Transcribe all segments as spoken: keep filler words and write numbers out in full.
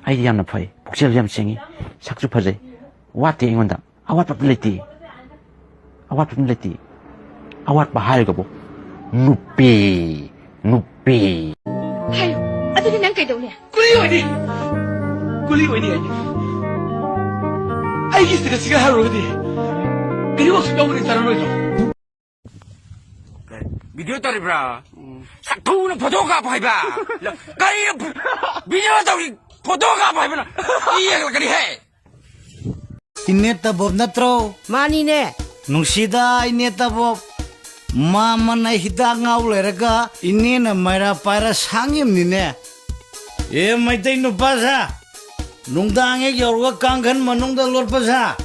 ꯑꯩꯗꯤ ꯌꯥꯝꯅ ꯐꯩ, ꯄꯨꯛꯆꯦꯜꯁꯨ ꯌꯥꯝ ꯁꯦꯡꯉꯤ, ꯁꯛꯁꯨ ꯐꯖꯩ, ꯋꯥꯠꯇꯦ ꯑꯩꯉꯣꯟꯗ, ꯑꯋꯥꯠꯄ ꯑꯝꯇ ꯂꯩꯇꯦ, ꯑꯋꯥꯠꯄ ꯑꯝꯇ ꯂꯩꯇꯦ꯫ ꯑꯋꯥꯠꯄ ꯍꯥꯏꯔꯒꯕꯨ ꯅꯨꯄꯤ, ꯅꯨꯄꯤ꯫ ꯍꯥꯏꯌꯨ꯫ ꯑꯗꯨꯗꯤ ꯅꯪ ꯀꯩꯗꯧꯅꯤ? ꯀꯨꯂꯤ ꯑꯣꯏꯅꯤ꯫ ꯀꯨꯂꯤ ꯑꯣꯏꯅꯤ ꯑꯩꯗꯤ꯫ ꯑꯩꯒꯤ ꯁꯤꯗ ꯁꯤꯒ ꯍꯥꯏꯔꯨꯔꯒꯗꯤ ꯀꯩꯅꯣ ꯁꯨꯛ ꯌꯥꯎꯕꯗꯤ ꯆꯥꯔꯔꯣꯏꯗ꯭ꯔꯣ? ꯚꯤꯗꯤꯑꯣ ꯇꯧꯔꯤꯕ꯭ꯔꯥ? ꯁꯛꯊꯨꯅ ꯐꯣꯇꯣ ꯀꯥꯞꯄ ꯍꯥꯏꯕ꯫ ꯀꯔꯤꯅꯣ? ꯚꯤꯗꯤꯑꯣ ꯇꯧꯔꯤ, ꯐꯣꯇꯣ ꯀꯥꯞꯄ ꯍꯥꯏꯕꯅ ꯏ ꯌꯦꯛꯂꯛꯀꯅꯤꯍꯦ꯫ ꯏꯅꯦ ꯇꯕꯣꯞ ꯅꯠꯇ꯭ꯔꯣ? ꯃꯥꯅꯤꯅꯦ꯫ ꯅꯨꯡꯁꯤꯗ ꯏꯅꯦ ꯇꯕꯣꯞ꯫ ꯃꯥꯃꯅ ꯍꯤꯗꯥꯛ ꯉꯥꯎ ꯂꯩꯔꯒ ꯏꯅꯦꯅ ꯃꯩꯔꯥ ꯄꯥꯏꯔ ꯁꯥꯡꯉꯤꯕꯅꯤꯅꯦ꯫ ꯑꯦ ꯃꯩꯇꯩ ꯅꯨꯄꯥ ꯁꯥ, ꯅꯨꯡꯗꯥꯡ ꯍꯦꯛ ꯌꯧꯔꯒ ꯀꯥꯡꯈꯟ ꯃꯅꯨꯡꯗ ꯂꯣꯠꯄ ꯁꯥ,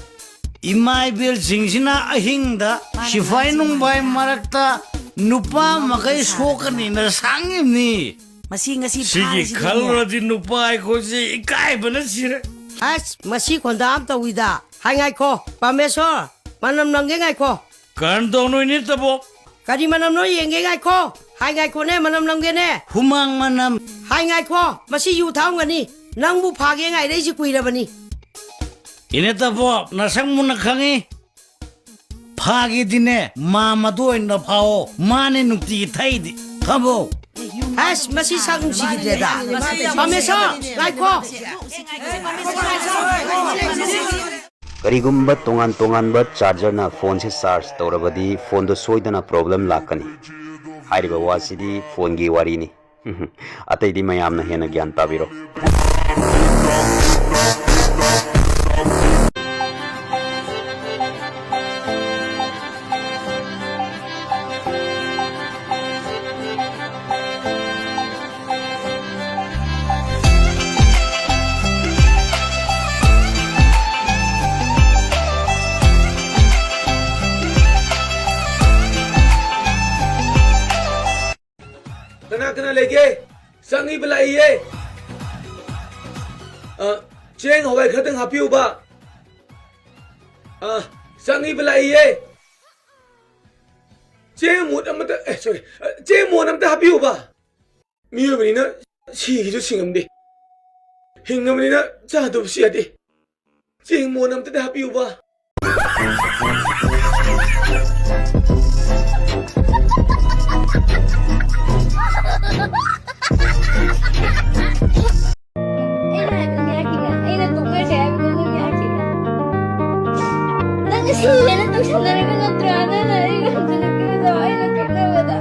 ꯏꯃꯥ ꯏꯕꯦꯜꯁꯤꯡꯁꯤꯅ ꯑꯍꯤꯡꯗ ꯁꯤꯐꯥꯏ ꯅꯨꯡꯐꯥꯏ ꯃꯔꯛꯇ ꯅꯨꯄꯥ ꯃꯈꯩ ꯁꯣꯛꯀꯅꯤꯅ ꯁꯥꯡꯉꯤꯕꯅꯤ꯫ ꯃꯁꯤ ꯉꯁꯤ ꯁꯤꯒꯤ ꯐꯥꯔꯤꯁꯤꯗꯤꯅꯦ꯫ ꯈꯜꯂꯨꯔꯗꯤ ꯅꯨꯄꯥ ꯑꯩꯈꯣꯏꯁꯦ ꯏꯀꯥꯏꯕꯅ ꯁꯤꯔꯦ꯫ ꯑꯁ, ꯃꯁꯤ ꯈꯣꯟꯗꯥ ꯑꯃ ꯇꯧꯏꯗ꯫ ꯍꯥꯏ ꯉꯥꯏꯈꯣ, ꯄꯥꯃꯦꯁꯣꯔ, ꯃꯅꯝ ꯅꯝꯒꯦ ꯉꯥꯏꯈꯣ꯫ ꯀꯔꯝ ꯇꯧꯅꯣ ꯏꯅꯦ ꯇꯕꯣꯞ? ꯀꯔꯤ ꯃꯅꯝꯅꯣ ꯌꯦꯡꯒꯦ ꯉꯥꯏꯈꯣ꯫ ꯍꯥꯏ ꯉꯥꯏꯈꯣꯅꯦ, ꯃꯅꯝ ꯅꯝꯒꯦꯅꯦ꯫ ꯍꯨꯃꯥꯡ ꯃꯅꯝ꯫ ꯍꯥꯏ ꯉꯥꯏꯈꯣ, ꯃꯁꯤ ꯌꯨ ꯊꯛꯑꯝꯒꯅꯤ꯫ ꯅꯪꯕꯨ ꯐꯥꯒꯦ ꯉꯥꯏꯔꯛꯏꯁꯤ ꯀꯨꯏꯔꯕꯅꯤ꯫ ꯏꯅꯦ ꯇꯕꯣꯞ, ꯅꯁꯛ ꯃꯨꯟꯅ ꯈꯪꯉꯤ꯫ ꯐꯥꯒꯦꯗꯤꯅꯦ, ꯃꯥꯃꯗꯨ ꯑꯣꯏꯅ ꯐꯥꯑꯣ꯫ ꯃꯥꯅꯦ ꯅꯨꯡꯇꯤꯒꯤ ꯊꯛꯏꯗꯤ꯫ ꯈꯪꯕꯣ? ꯑꯁ, ꯃꯁꯤ ꯁꯛ ꯅꯨꯡꯁꯤꯈꯤꯗ꯭ꯔꯦꯗ꯫ ꯄꯥꯃꯦꯁꯣꯔ, ꯉꯥꯏꯈꯣ꯫ ꯀꯔꯤꯒꯨꯝꯕ ꯇꯣꯉꯥꯟ ꯇꯣꯉꯥꯟꯕ ꯆꯥꯔꯖꯔꯅ ꯐꯣꯟꯁꯦ ꯆꯥꯔꯖ ꯇꯧꯔꯕꯗꯤ ꯐꯣꯟꯗꯣ ꯁꯣꯏꯗꯅ ꯄ꯭ꯔꯣꯕ꯭ꯂꯦꯝ ꯂꯥꯛꯀꯅꯤ꯫ ꯍꯥꯏꯔꯤꯕ ꯋꯥꯁꯤꯗꯤ ꯐꯣꯟꯒꯤ ꯋꯥꯔꯤꯅꯤ꯫ ꯑꯇꯩꯗꯤ ꯃꯌꯥꯝꯅ ꯍꯦꯟꯅ ꯒ꯭ꯌꯥꯟ ꯇꯥꯕꯤꯔꯣ꯫ ꯀꯅꯥ ꯀꯅꯥ ꯂꯩꯒꯦ? ꯆꯪꯉꯤꯕ ꯂꯥꯛꯏꯌꯦ꯫ ꯑ, ꯆꯦꯡ ꯍꯋꯥꯏ ꯈꯔꯗꯪ ꯍꯥꯞꯄꯤꯌꯨꯕ꯫ ꯑ, ꯆꯪꯉꯤꯕ ꯂꯥꯛꯏꯌꯦ꯫ ꯆꯦꯡ ꯃꯣꯟ ꯑꯃꯇ, ꯑꯦ, ꯁꯣꯔꯤ, ꯑ, ꯆꯦꯡ ꯃꯣꯟ ꯑꯃꯇ ꯍꯥꯞꯄꯤꯌꯨꯕ꯫ ꯃꯤꯑꯣꯏꯕꯅꯤꯅ ꯁꯤꯒꯤꯁꯨ ꯁꯤꯡꯉꯝꯗꯦ꯫ ꯍꯤꯡꯉꯕꯅꯤꯅ ꯆꯥꯗꯕꯁꯨ ꯌꯥꯗꯦ꯫ ꯆꯦꯡ ꯃꯣꯟ ꯑꯝꯇꯗꯤ ꯍꯥꯞꯄꯤꯌꯨꯕ꯫ ꯑꯩꯅ ꯍꯥꯏꯕꯗꯨ ꯌꯥꯈꯤꯅ? ꯑꯩꯅ ꯇꯣꯛꯅꯁꯦ ꯍꯥꯏꯕꯗꯨ ꯑꯗꯨꯝ ꯌꯥꯈꯤꯅ? ꯅꯪꯅ ꯁꯤꯌꯦꯅ ꯇꯧꯁꯟꯅꯔꯒ ꯅꯠꯇ꯭ꯔꯥ ꯅꯪꯅ ꯑꯩꯒ ꯍꯟꯖꯤꯜꯂꯛꯈꯤꯕꯗꯣ? ꯑꯩꯅ ꯇꯣꯛꯅꯕꯗ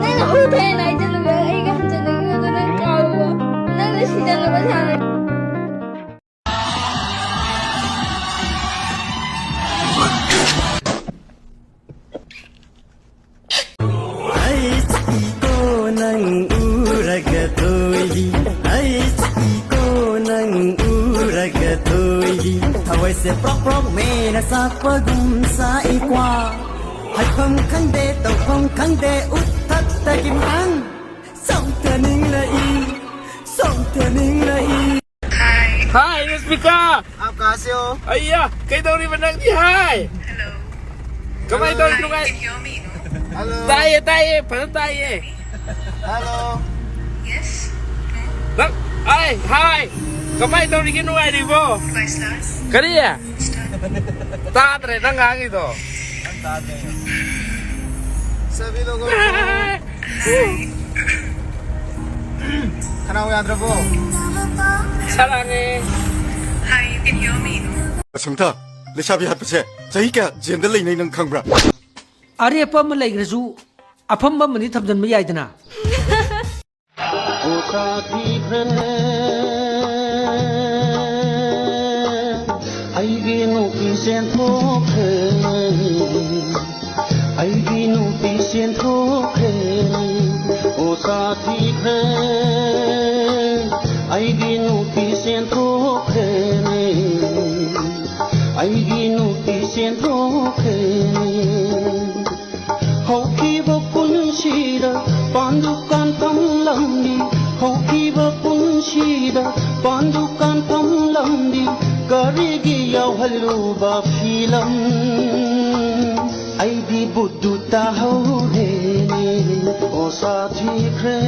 ꯅꯪꯅ ꯍꯧꯊꯦꯅ ꯍꯥꯏꯖꯜꯂꯒ ꯑꯩꯒ ꯍꯟꯖꯤꯜꯂꯛꯈꯤꯕꯗꯣ ꯅꯪ ꯀꯥꯎꯔꯕꯣ? ꯅꯪꯅ ꯁꯤꯖꯤꯟꯅꯕ ꯁꯥꯔꯦ꯫ ꯑꯩ ꯆꯤꯛꯏꯀꯣ ꯅꯪ ꯎꯔꯒ ꯊꯣꯏꯕꯤ, ꯑꯩ ꯆꯤꯛꯏꯀꯣ ꯅꯪ ꯎꯔꯒ ꯊꯣꯏꯕꯤ꯫ ꯊꯋꯥꯏꯁꯦ ꯄ꯭ꯔꯣꯛ ꯄ꯭ꯔꯣꯛ ꯃꯦꯅ ꯆꯥꯛꯄꯒꯨꯝ ꯆꯥꯛꯏꯀ꯭ꯋꯥ꯫ ꯍꯥꯏꯐꯝ ꯈꯪꯗꯦ, ꯇꯧꯐꯝ ꯈꯪꯗꯦ, ꯎꯠꯊꯠꯇꯒꯤ ꯃꯥꯡ ꯆꯣꯡꯊꯅꯤꯡꯂꯛꯏ, ꯆꯣꯡꯊꯅꯤꯡꯂꯛꯏ꯫ ꯍꯥꯏ, ꯔꯁꯃꯤꯀꯥ! ꯑꯞ ꯀꯍꯥ ꯁꯦ ꯍꯣ? ꯑꯩꯌꯥ, ꯀꯩꯗꯧꯔꯤꯕ ꯅꯪꯗꯤ? ꯍꯥꯏ! ꯀꯃꯥꯏ ꯇꯧꯔꯤ? ꯅꯨꯡꯉꯥꯏ? ꯍꯜꯂꯣ꯫ ꯇꯥꯏꯌꯦ, ꯇꯥꯏꯌꯦ, ꯐꯖꯅ ꯇꯥꯏꯌꯦ꯫ ꯍꯜꯂꯣ꯫ ꯅꯪ, ꯑꯩ, ꯍꯥꯏ! ꯀꯃꯥꯏ ꯇꯧꯔꯤꯒꯦ? ꯅꯨꯡꯉꯥꯏꯔꯤꯕꯣ? ꯀꯔꯤ? ꯇꯥꯗ꯭ꯔꯦ ꯅꯪ ꯉꯥꯡꯉꯤꯗꯣ꯫ ꯁꯕꯤ ꯂꯣꯒꯣ ꯀꯣ ꯈꯅꯥꯎ ꯌꯥꯗ꯭ꯔꯕꯣ? ꯁꯥꯔꯥꯡꯉꯦ꯫ ꯁꯨꯝꯊ, ꯂꯩꯁꯥꯕꯤ ꯍꯥꯠꯄꯁꯦ ꯆꯍꯤ ꯀꯌꯥ ꯖꯦꯜꯗ ꯂꯩꯅꯩ ꯅꯪ ꯈꯪꯕ꯭ꯔꯥ? ꯑꯔꯦꯞꯄ ꯑꯃ ꯂꯩꯈ꯭ꯔꯁꯨ ꯑꯐꯝꯕ ꯑꯃꯗꯤ ꯊꯝꯖꯤꯟꯕ ꯌꯥꯏꯗꯅ꯫ ꯑꯣ ꯆꯥ ꯊꯤꯈ꯭ꯔꯦ, ꯑꯩꯒꯤ ꯅꯨꯄꯤ ꯆꯦꯟꯊꯣꯛꯈ꯭ꯔꯦ꯫ ꯑꯩꯒꯤ ꯅꯨꯄꯤ ꯆꯦꯟꯊꯣꯛꯈ꯭ꯔꯦ, ꯑꯣ ꯆꯥ ꯊꯤꯈ꯭ꯔꯦ꯫ ꯑꯩꯒꯤ ꯅꯨꯄꯤ ꯆꯦꯟꯊꯣꯛꯈ꯭ꯔꯦ, ꯑꯩꯒꯤ ꯅꯨꯄꯤ ꯆꯦꯟꯊꯣꯛꯈ꯭ꯔꯦ꯫ ꯍꯧꯈꯤꯕ ꯄꯨꯟꯁꯤꯗ ꯄꯥꯟꯗꯨꯀꯥꯟ ꯐꯝꯂꯝꯃꯤ, ꯍꯧꯈꯤꯕ ꯄꯨꯟꯁꯤꯗ ꯄꯥꯟꯗꯨꯀꯥꯟ ꯐꯝꯂꯝꯃꯤ, ꯀꯔꯤꯒꯤ ꯌꯥꯎꯍꯜꯂꯨꯕ ꯐꯤꯂꯝ? ꯑꯩꯗꯤ ꯕꯨꯠꯇꯨ ꯇꯥꯍꯧꯔꯦꯅꯦ, ꯑꯣ ꯁꯥꯊꯤꯈ꯭ꯔꯦ꯫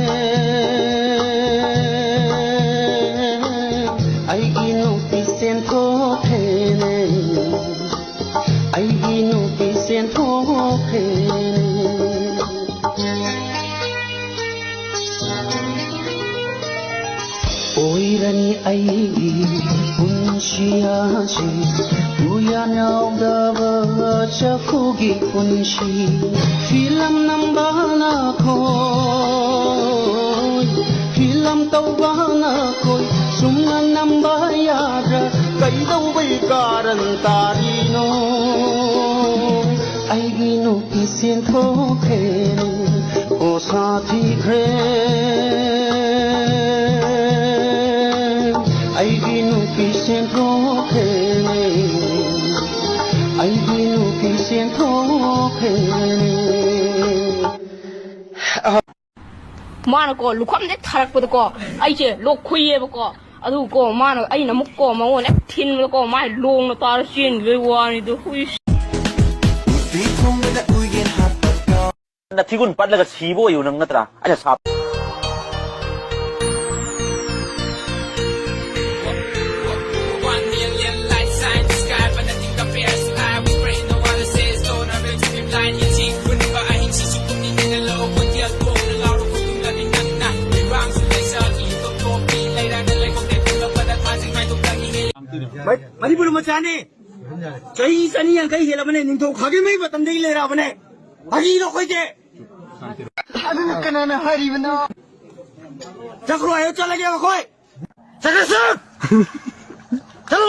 ꯑꯣꯏꯔꯅꯤ ꯑꯩꯒꯤ ꯄꯨꯟꯁꯤ ꯑꯁꯤ ꯎꯌꯥꯟ ꯌꯥꯎꯗꯕ ꯆꯐꯨꯒꯤ ꯄꯨꯟꯁꯤ꯫ ꯐꯤꯂꯝ ꯅꯝꯕ ꯅꯈꯣꯏ, ꯐꯤꯂꯝ ꯇꯧꯕ ꯅꯈꯣꯏ, ꯆꯨꯝꯅ ꯅꯝꯕ ꯌꯥꯗ꯭ꯔꯥ? ꯀꯩꯗꯧꯕꯩ ꯀꯥꯔꯟ ꯇꯥꯔꯤꯅꯣ? ꯑꯩꯒꯤ ꯅꯨꯄꯤ ꯆꯦꯟꯊꯣꯛꯈ꯭ꯔꯦꯅꯦ, ꯑꯣ ꯁꯥꯊꯤꯈ꯭ꯔꯦ꯫ ꯑꯩꯒꯤ ꯅꯨꯄꯤ ꯆꯦꯟꯊꯣꯛꯈ꯭ꯔꯦꯅꯦ, ꯑꯩꯒꯤ ꯅꯨꯄꯤ ꯆꯦꯟꯊꯣꯛꯈ꯭ꯔꯦꯅꯦ꯫ ꯃꯥꯅꯀꯣ ꯂꯨꯈꯝꯗ ꯊꯥꯔꯛꯄꯗꯀꯣ ꯑꯩꯁꯦ ꯂꯣꯛ ꯈꯨꯏꯌꯦꯕꯀꯣ꯫ ꯑꯗꯨꯀꯣ ꯃꯥꯅ, ꯑꯩꯅ ꯑꯃꯨꯛꯀꯣ ꯃꯉꯣꯟꯗ ꯍꯦꯛ ꯊꯤꯟꯕꯗꯀꯣ ꯃꯥꯏ ꯂꯣꯡꯅ ꯇꯥꯔ ꯆꯦꯟꯈꯤꯕꯩ ꯋꯥꯅꯤꯗ꯫ ꯍꯨꯏ꯫ ꯅꯨꯄꯤ ꯊꯣꯡꯕꯗ ꯎꯌꯦꯟ ꯍꯥꯞꯄꯒ꯫ ꯅꯊꯤꯒꯨꯟ ꯄꯠꯂꯒ ꯁꯤꯕ ꯑꯣꯏꯌꯨ ꯅꯪ ꯅꯠꯇ꯭ꯔꯥ? ꯑꯩꯅ ꯁꯥꯞ- ꯃꯅꯤꯄꯨꯔ ꯃꯆꯥꯅꯤ꯫ ꯆꯍꯤ ꯆꯅꯤ ꯌꯥꯡꯈꯩ ꯍꯦꯜꯂꯕꯅꯦ, ꯅꯤꯡꯊꯧ ꯈꯥꯒꯦꯝꯕꯩ ꯃꯇꯝꯗꯒꯤ ꯂꯩꯔꯛꯑꯕꯅꯦ꯫ ꯐꯥꯒꯤꯔꯣ ꯑꯩꯈꯣꯏꯁꯦ? ꯑꯗꯨꯅ ꯀꯅꯥꯅ ꯍꯥꯏꯔꯤꯕꯅꯣ? ꯆꯠꯈ꯭ꯔꯣ ꯍꯥꯏꯌꯣ, ꯆꯠꯂꯒꯦ ꯑꯩꯈꯣꯏ꯫ ꯆꯠꯈ꯭ꯔꯁꯤ! ꯆꯠꯂꯨ!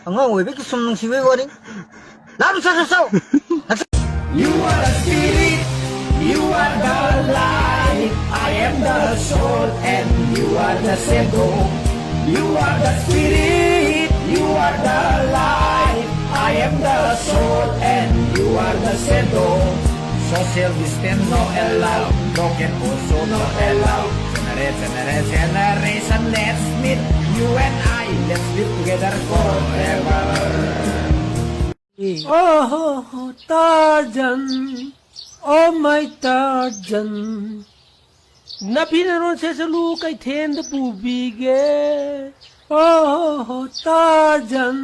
ꯑꯉꯥꯡ ꯑꯣꯏꯕꯒꯤ ꯁꯨꯝ ꯅꯨꯡꯁꯤꯕꯒꯤ ꯋꯥꯔꯤ꯫ ꯂꯥꯞꯅ ꯆꯠꯈ꯭ꯔꯁꯤ! You are the spirit, you are the light. I am the soul and you are the shadow. You are the spirit, you are the light. I am the soul and you are the shadow. Social distance no allow, broken also no allow. Genera-, genera-, generation, let's meet you and I. Let's live together forever. Oh ho ho, Tarzan. Oh my Tarzan. ꯅꯐꯤ ꯅꯔꯣꯟ ꯁꯦꯠꯆꯜꯂꯨ, ꯀꯩꯊꯦꯜꯗ ꯄꯨꯕꯤꯒꯦ꯫ Oh ho ho, Tarzan.